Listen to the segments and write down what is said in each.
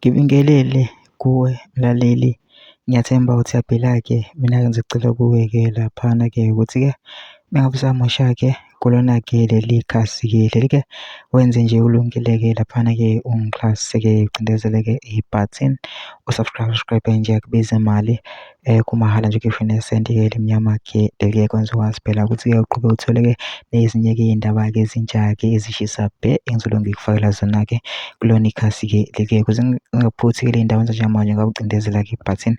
Ngibingelele kuwe mlaleli, ngiyathemba ukuthi uyaphila-ke. Mina-ke ngizocela kuwe-ke laphana-ke ukuthi-ke mengabe usamosha-ke kulona-ke leli khasi-ke leli-ke wenze nje ulungile-ke laphana-ke ungixhase-ke ucindezele-ke i-button usubscribe nje akubizi imali kumahhala nje ukhiphe nesenti-ke elimnyama-ke leli-ke kwenza ukwazi phela ukuthi-ke uqhube uthole-ke nezinye-ke iy'ndaba-ke ezintsha-ke ezishisa bhe engizolo ngikufakela zona-ke kulona ikhasi-ke leli-ke ukuze ngingaphuthi-ke ley'ndawo ezinjengamanje ngawucindezela-ke i-button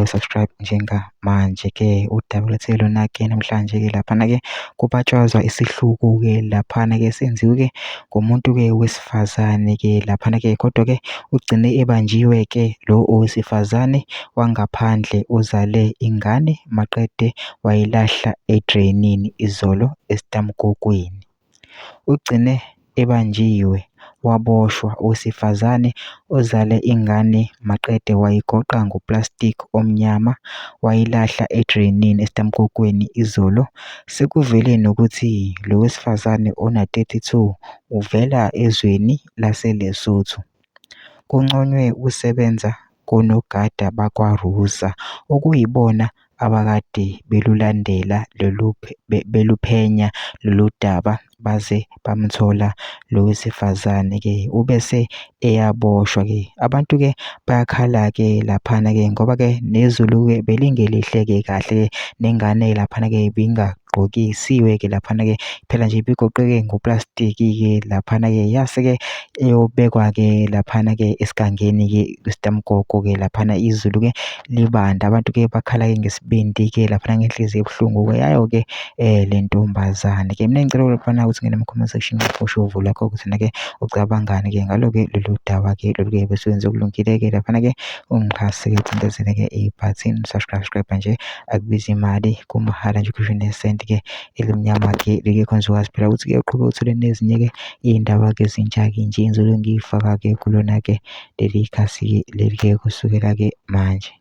usubscribe njengamanje-ke. Udaba lethu lona-ke namhlanje-ke laphana-ke kubatshazwa isihluku-ke laphana-ke senziwe-ke ngumuntu-ke wesifazane-ke laphana-ke kodwa-ke ugcine ebanjiwe-ke lo owesifazane wangaphandle uzale ingane maqede wayilahla edreyinini izolo esitamkokweni. Ugcine ebanjiwe waboshwa owesifazane ozale ingane maqede wayigoqa ngoplastiki omnyama wayilahla edreyinini esitamkokweni izolo. Sekuvele nokuthi lo wesifazane ona-32 uvela ezweni laseLesotho. Kunconywe ukusebenza konogada bakwaRusa okuyibona abakade belulandela beluphenya lolu daba baze bamthola lo wesifazane-ke ubese eyaboshwa-ke. Abantu-ke bayakhala-ke laphana-ke ngoba-ke nezulu-ke belingelihle-ke kahle-ke nengane laphana-ke ibingagqokisiwe-ke laphana-ke phela nje ibigoqeke ngoplastiki-ke laphana-ke yase-ke eyobekwa-ke laphana-ke esigangeni-ke isitamgogo-ke laphana izulu-ke libanda. Abantu-ke bakhala-ke ngesibindi-ke laphana ngenhliziyo ebuhlungu-ke yayo-ke le ntombazane-ke. Mina ngicela laphana ukuthi ngene comment section usho uvo lakho ukuthi-ke ucabangani-ke ngalo-ke lolu daba-ke lolu-ke bese wenze okulungile-ke laphana-ke ungixhase-ke ucindezele-ke i-button subscribe nje akubizi imali kumahhala nje ukhiphe nesenti-ke elimnyama-ke leli kwenza ukwazi phela ukuthi-ke uqhube uthole nezinye-ke iy'ndaba-ke ezintsha-ke nje engizobe ngiy'faka-ke kulona-ke leli khasi-ke leli-ke kusukela-ke manje.